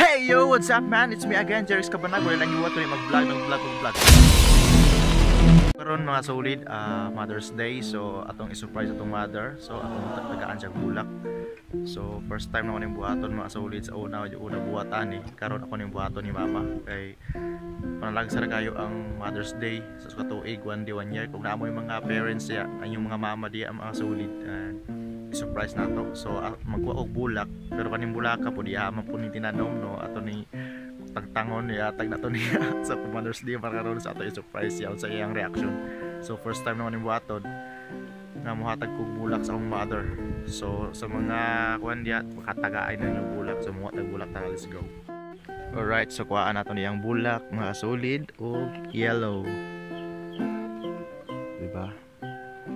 Hey yo, what's up man? It's me again, Jerry's Cabanag. Wala lang iwa tuloy mag-vlog, mag-vlog, mag-vlog. Karon mga solid, Mother's Day. So atong i-surprise atong mother. So atong tagaan siya bulak. So first time na ako ning buhaton mga solid sa una, yung una buhatan ni. Karon ako ning buhaton ni mama kay panalagsa ra kayo ang Mother's Day sa katuig, 1 day 1 year. Kung naa mo yung mga parents siya, ang yung mga mama diya mga solid. And surprise na to. So magkuha og bulak, pero kaning bulaka po diha man po ning tinanom no, ato ni tagtangon niya tag nato niya sa Mother's Day para karon sa ato i-surprise siya sa iyang reaction. So first time naman ning buhaton nga mohatag kog bulak sa akong mother. So sa mga kuan diha makatagaay na yung bulak. So muhatag bulak ta, let's go. Alright, so kuhaan nato niyang bulak mga solid og yellow. Diba?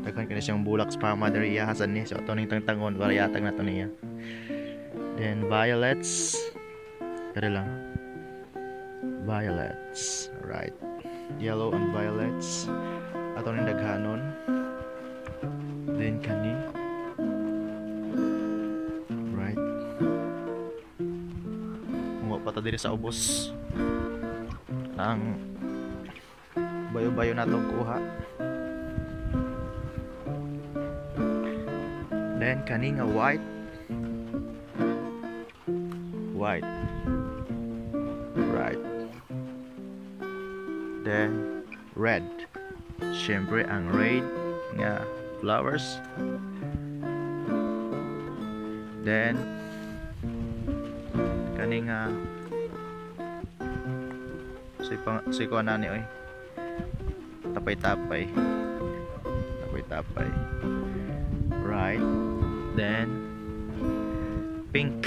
Daghan kini siyang bulak sa mother iya hasan ni. So ato ning tangtangon para ihatag nato niya. Then violets. Kare lang. Violets. Right. Yellow and violets. Ato ning daghanon. Then kani. Right. Muwa pa ta diri sa ubos. Ang bayo-bayo nato kuha. Then kani nga white. White. Right. Then red. Siyempre ang red nga flowers. Then kani nga soy ko na ni oy. Tapay-tapay. Tapay-tapay. Right. Then pink.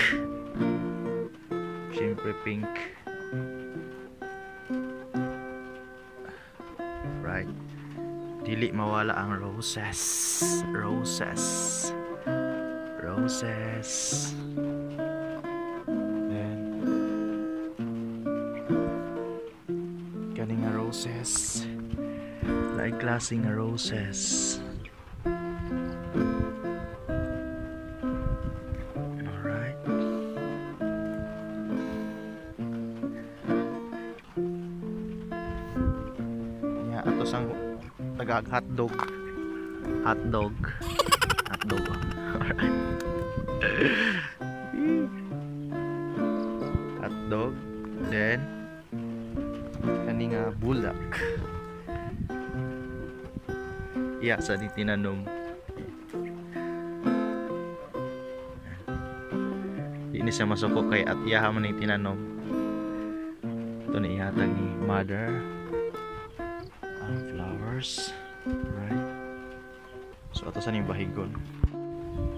Siyempre pink. Right. Dili mawala ang roses. Roses. Roses. Then kani nga roses. Like klase nga roses. Alright. Ya, ato sang tagag hotdog. Hotdog. Hotdog. Alright. Hotdog. Then kani nga bulak. Iya sa ni tinanom. Di ni siya masuko kay at iyaha man ning tinanom. Ito ni ihatag ni mother. Ang flowers. Right. So ato sa ning bahigon.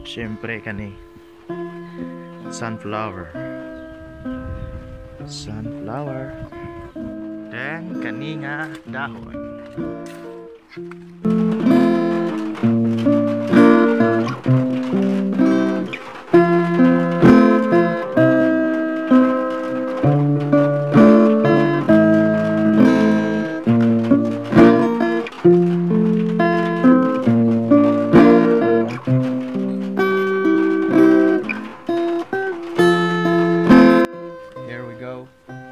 Siyempre kani sunflower. Sunflower. Then kani nga dahon.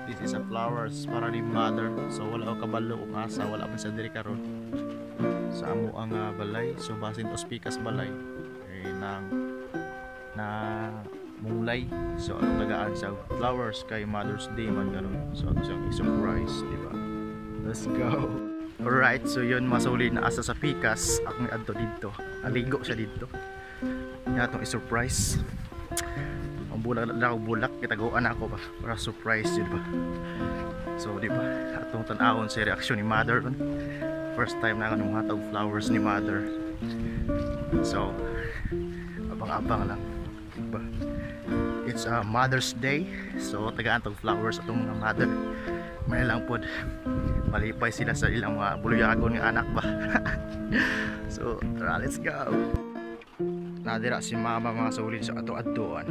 This is a flowers para ni mother. So wala ko kabalo kung asa, wala man sa diri karon sa amo ang balay. So basin to pikas balay eh, nang na munglay. So ato tagaan sa flowers kay Mother's Day man karon. So ato siyang i-surprise, di ba? Let's go. Alright, so yun masuli na asa sa pikas akong adto didto. Aligo siya didto. Nya atong i-surprise. Ang bulak lang bulak kitaguan ako ba para surprise yun ba. So di ba atong tan-awon sa reaksyon ni mother ron. First time na ako muhatag flowers ni mother. So abang-abang lang, di ba? It's a Mother's Day. So tagaan tog flowers atong mga mother. May lang pod malipay sila sa ilang mga buluyagon nga anak ba. So tara, let's go. Nadira si mama mga solid sa ato adtuan.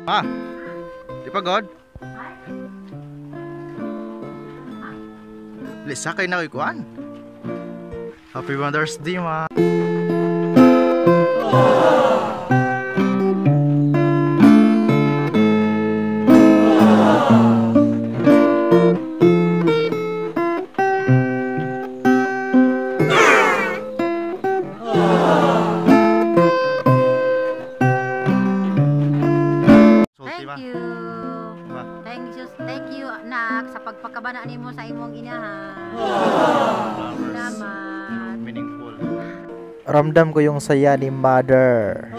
Ah, di pa god? Lisa kay na kuan. Happy Mother's Day, ma. nak, sa pagpakabana nimo sa imong inahan. Flowers. Salamat. Meaningful. Ramdam ko yung saya ni mother.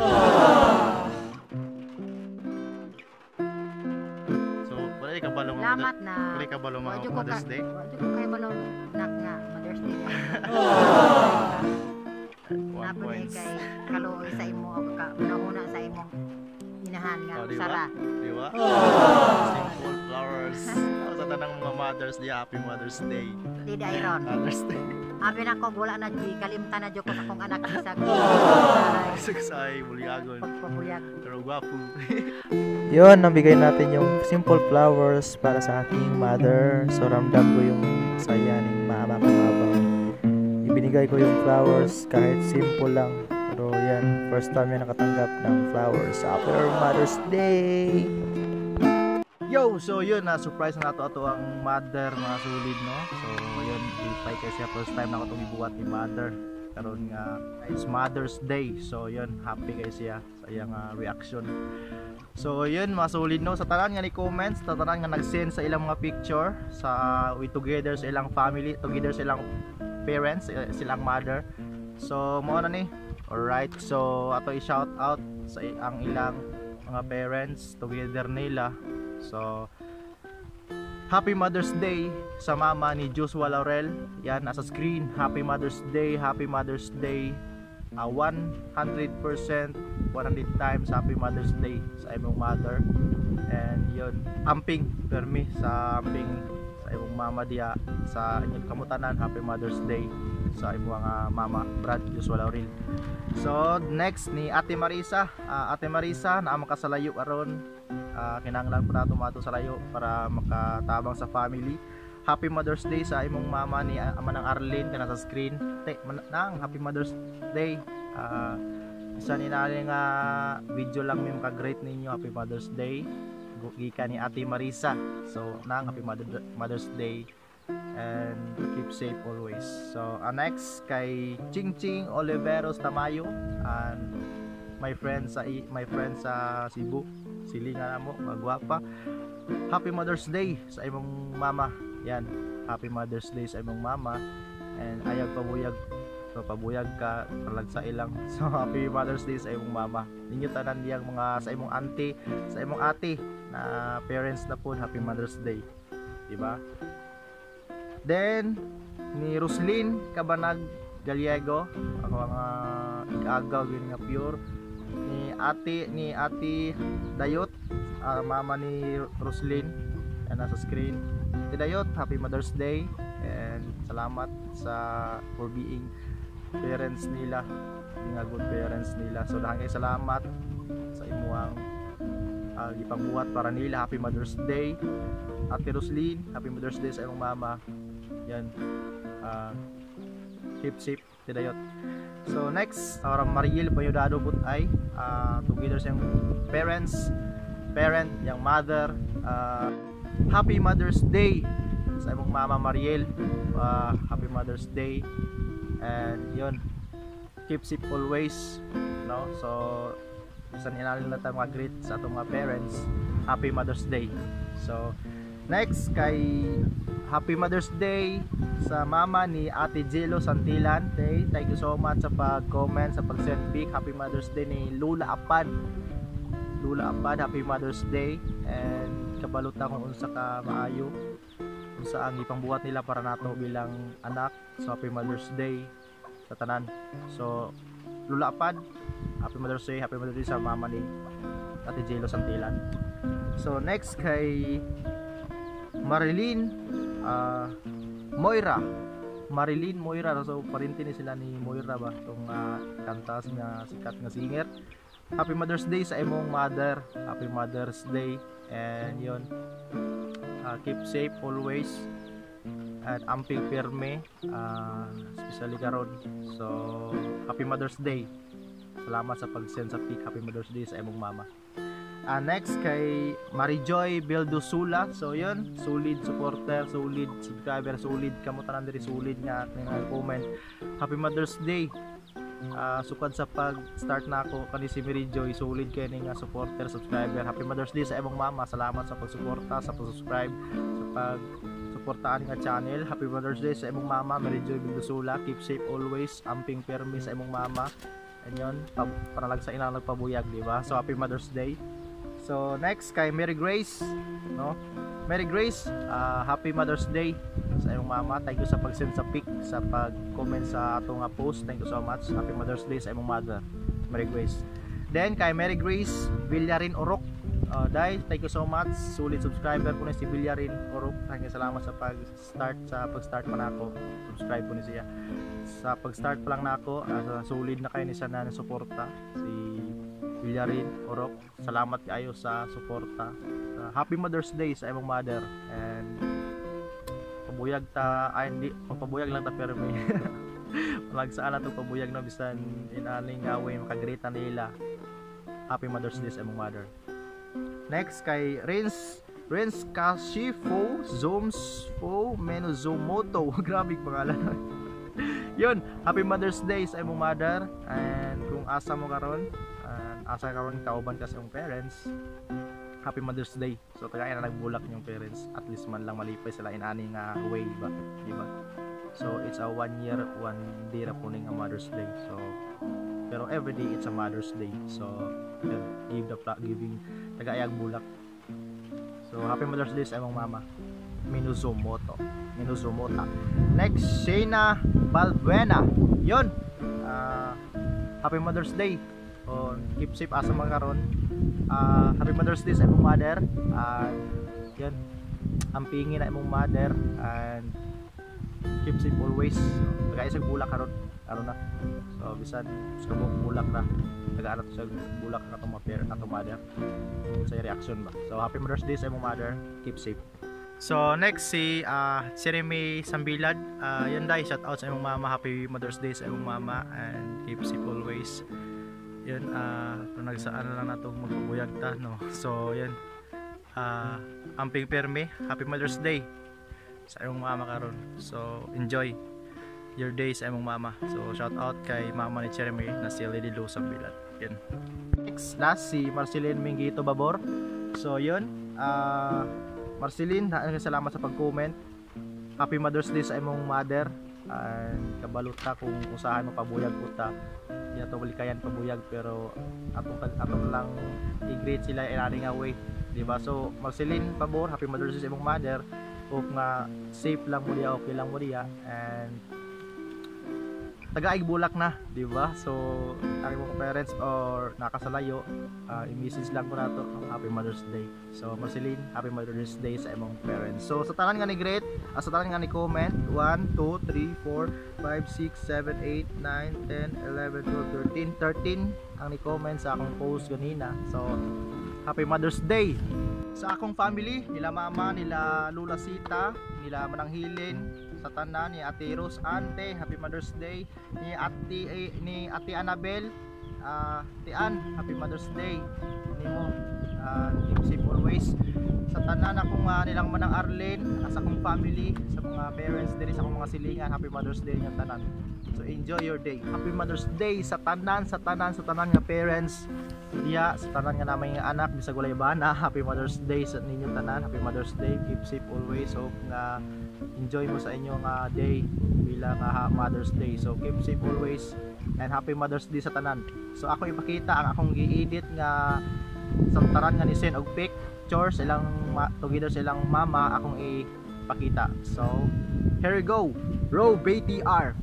So, wala ka kabalo nga Salamat na. Wala ka kabalo Wa mga jud ko Mother's Day. Wa jud ko kay balo, nak, nga Mother's Day. One Napo ni points. kay kaluoy sa imo o ka unahuna sa imong inahan nga Oh, di ba? Sara. Di ba? Simple flowers. Sa tanang mga mothers di, happy Mother's Day. Di dairon. Mother's Day. Abi na ko wala na di kalimtan na jud ko sa akong anak bisag. Suksay, buliagon. Pagpabuyag. Pero gwapo. Yun, nabigay natin yung simple flowers para sa aking mother. So, ramdam ko yung saya ng mama ko habang ibinigay ko yung flowers kahit simple lang. Pero yan, first time yan nakatanggap ng flowers. Happy Mother's Day! Yo, so yun, na surprise na nato ato ang mother, mga solid, no. So yun, lipay kay siya, first time na ako itong ibuhat ni mother karon nga it's Mother's Day. So yun, happy kay siya sa iyang reaction. So yun, mga solid, no, sa tanan nga ni comments, sa tanan nga nag-send sa ilang mga picture sa we together sa ilang family, together sa ilang parents, silang mother. So mao na ni. Alright, so ato i-shout out sa ang ilang mga parents together nila. So, Happy Mother's Day sa mama ni Joshua Laurel. Yan, nasa screen. Happy Mother's Day, Happy Mother's Day. 100%, 100 times Happy Mother's Day sa imong mother. And yun, amping permi sa amping sa imong mama diya, sa inyong kamutanan, Happy Mother's Day sa imong mama, Brad Joshua Laurel. So, next ni Ate Marisa. Ate Marisa, naa ka sa layo aron, kinahanglan po nato mato sa layo para makatabang sa family. Happy Mother's Day sa imong mama ni ama ng Arlene kana sa screen. Te, nang Happy Mother's Day. Isa ni nani nga video lang mi maka-greet ninyo. Happy Mother's Day. Gikan ni Ate Marisa. So nang Happy Mother's Day and keep safe always. So next kay Ching Ching Oliveros Tamayo and my friend sa Cebu. Silingan na mo, magwapa. Happy Mother's Day sa imong mama. Yan, Happy Mother's Day sa imong mama and ayaw pabuyag. So pabuyag ka palag sa ilang. So Happy Mother's Day sa imong mama. Ninyo tanan diyang mga sa imong auntie, sa imong ate na parents na po, Happy Mother's Day. Diba? Then ni Roslyn Cabanag Gallego, ako ang igaagaw yun nga pure ni Ate Dayot, mama ni Roslyn na nasa screen. Ate Dayot, Happy Mother's Day and salamat sa for being parents nila, being a good parents nila. So dahil kay salamat sa imuang gipangbuhat para nila. Happy Mother's Day, Ate Roslyn. Happy Mother's Day sa imong mama. Yan, keep safe, Ate Dayot. So next, our Mariel Payudado Butay, together sa iyang parent, yang mother, Happy Mother's Day sa imong mama, Mariel. Happy Mother's Day. And yun, keep safe always, no? So bisan inalin na tayo mga greet sa atong mga parents. Happy Mother's Day. So next kay Happy Mother's Day sa mama ni Ate Jello Santilan. Tay, thank you so much sa pag-comment, sa pag-send pic. Happy Mother's Day ni Lula Apad. Lula Apad, Happy Mother's Day. And kabalot na kung unsa ka maayo, unsa ang ipangbuhat nila para nato bilang anak. So Happy Mother's Day sa tanan. So Lula Apad, Happy Mother's Day, Happy Mother's Day sa mama ni Ate Jello Santilan. So next kay Marilyn Moira. Marilyn Moira, so parente ni sila ni Moira ba itong kantas nga sikat nga singer. Happy Mother's Day sa imong mother. Happy Mother's Day and yun, keep safe always at amping pirme, especially karon. So Happy Mother's Day. Salamat sa pag-send sa pic. Happy Mother's Day sa imong mama. Next kay Marijoy Beldosula. So yun, solid supporter, solid subscriber, solid kamo tanan diri, solid nga nga comment. Happy Mother's Day. Sukad sa pag-start na ako kani si Marijoy, solid kay ni nga supporter, subscriber. Happy Mother's Day sa imong mama. Salamat sa pagsuporta, sa pag-subscribe, sa pag suportaan nga channel. Happy Mother's Day sa imong mama, Mary Joy Bildosula. Keep safe always. Amping permi sa imong mama. And yun, panalag sa inang nagpabuyag, di ba? So happy Mother's Day. So next kay Mary Grace, no? Mary Grace, happy Mother's Day sa imong mama. Thank you sa pag-send sa pic, sa pag-comment sa atong nga post. Thank you so much. Happy Mother's Day sa imong mother, Mary Grace. Then kay Mary Grace Villarin Orok. Dai, thank you so much. Sulit subscriber ko ni si Villarin Orok. Thank you, salamat sa pag-start pa nako. Subscribe ko ni siya. Sa pag-start pa lang nako, solid na kayo ni siya na suporta si Villarin Orok. Salamat kaayo sa suporta. Happy Mother's Day sa imong mother and pabuyag ta, ay hindi, pabuyag lang ta pero may malagsaan na to, pabuyag na bisan inaning nga way makagreet na nila. Happy Mother's Day sa imong mother. Next kay Rins Rins Kashifo Zooms Fo Menozomoto. Grabe pangalan. Yun, happy Mother's Day sa imong mother and kung asa mo karon and asa karon kauban ka sa imong parents, happy Mother's Day. So taga na nagbulak yung parents, at least man lang malipay sila inani nga way ba, di ba? So it's a one year one day ra po ning Mother's Day. So pero every day it's a Mother's Day. So yun, give the giving tagaayag bulak. So happy Mother's Day sa imong mama. Minuzumoto. Minuzumota. Next, Shayna Balbuena. Yun. Happy Mother's Day. O, keep safe asa mga karon. Happy Mother's Day sa imong mother. Yun. Ampingin na imong mother and keep safe always. Tagay sa bulak karon. Karon na. So bisan sa kabuk bulak na. Tagaan na to sa bulak na itong atong mother. Sa reaction ba. So happy Mother's Day sa imong mother. Keep safe. So next si Jeremy Sambilad. Yun dai, shout out sa imong mama. Happy Mother's Day sa imong mama and keep safe always. Yun, nagsaan na lang nato magpabuyag ta, no. So yun. Amping perme, happy Mother's Day sa imong mama karon. So enjoy your day sa imong mama. So shout out kay mama ni Jeremy na si Lady Lou Sambilad. Yun. Next, last si Marceline Mingito Babor. So yun, Marceline, salamat sa pag-comment. Happy Mother's Day sa imong mother. And kabalot ta kung usahay mo pabuyag uta. Di na to balikayan pabuyag pero atong atong lang i-greet sila inani nga way, di ba? So Marceline Pabor, happy Mother's Day sa imong mother. Hope nga safe lang mo diya, okay lang mo diya and tagaig bulak na, di ba? So ang imong parents or nakasalayo, i-message lang ko nato, happy Mother's Day. So Marceline, happy Mother's Day sa imong parents. So sa tanan nga ni greet, sa tanan nga ni comment, 1 2 3 4 5 6 7 8 9 10 11 12 13 13 ang ni comment sa akong post ganina. So happy Mother's Day sa akong family, nila mama, nila Lula Sita, nila Manang Hilin, sa tanan ni Ate Rose Ante, happy Mother's Day, ni Ate Annabel, Ate Ann, happy Mother's Day nimo. Keep safe always. Sa tanan akong nilang Manang Arlene, sa akong family, sa mga parents diri sa akong mga silingan, happy Mother's Day nga tanan. So enjoy your day. Happy Mother's Day sa tanan, sa tanan, sa tanan nga parents diya, sa tanan nga namay nga anak bisag walay bana, happy Mother's Day sa ninyo tanan. Happy Mother's Day. Keep safe always. Hope nga enjoy mo sa inyong day bilang Mother's Day. So keep safe always and happy Mother's Day sa tanan. So ako ipakita ang akong gi-edit nga sa tanan nga ni send og picture silang together silang mama, akong ipakita. So here we go. Row BTR.